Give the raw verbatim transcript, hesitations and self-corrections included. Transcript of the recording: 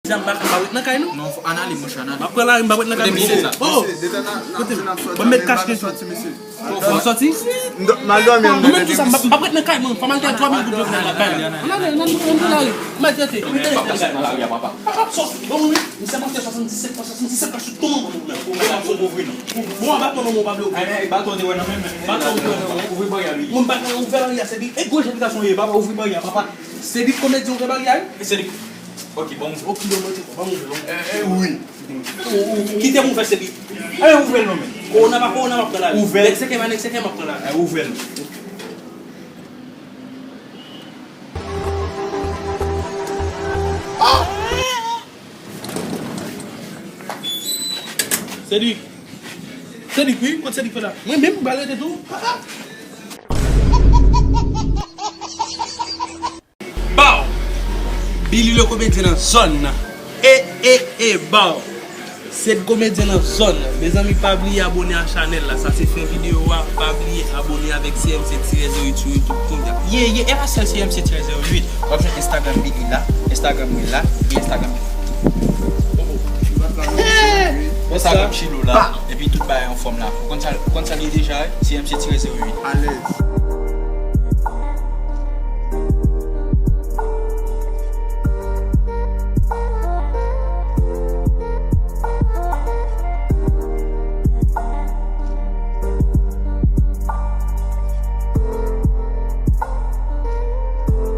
Jan m pa, m pa ret nan kay, non. Non, fò anale, monchè, anale. M ap pran lari, m pa ret nan kay, non. Kote? Ban m met kach ke. Ou sòti? M ap dòmi anndan. Mwen menm tou sa, m pa, m pa ret nan kay, mwen. Fò m al gen twa mil goud yo nan kay. Ann ale, ann ale, ann ale nan lari. M al tete. Misye monte swasanndisèt pa swasanndisèt kach sou tonton mwen. Bon, anba tonton mwen, pa vle ouvri. Baton te wè nan men, men. Baton te wè nan men. Ouvri baryè a, wi. Mwen, baton ouvè baryè a, se li. E gwo jan ti gason ye, papa, ouvri baryè a, papa. Se li k komedyen ouvè baryè a, wi. Se li. Ok, bon, ok, bon, bon, bon, bon. Eh, eh, wi. Kite m ouvè, se li. Eh, ouvè l non, men. Kowona pa kowona, m ap pran lari. Ouvè l. Nèg senkèm a, nèg senkèm, m ap pran lari. Eh, ouvè l. Sèdik. Sèdik, wi, kot Sèdik fè la? Mwen menm, m pral rete tou. Baw! Billy le komedyen nan zòn nan. E, e, e, baw! Sèd komedyen nan zòn nan. Mezanmi, pa bliye abone a chanèl la. Sa se fen videyo a. Pa bliye abone avèk C M C tirè zewo uit sou YouTube kounye a. Ye, ye, e pa sèl C M C tirè zewo uit. W ap jwenn Instagram Billy la, Instagram mwen la, e Instagram Instagram Chilo la, epi tout bagay anfòm la. Ou konn sa, ou konn sa l ye deja, wi? C M C tirè zewo uit. Alèz.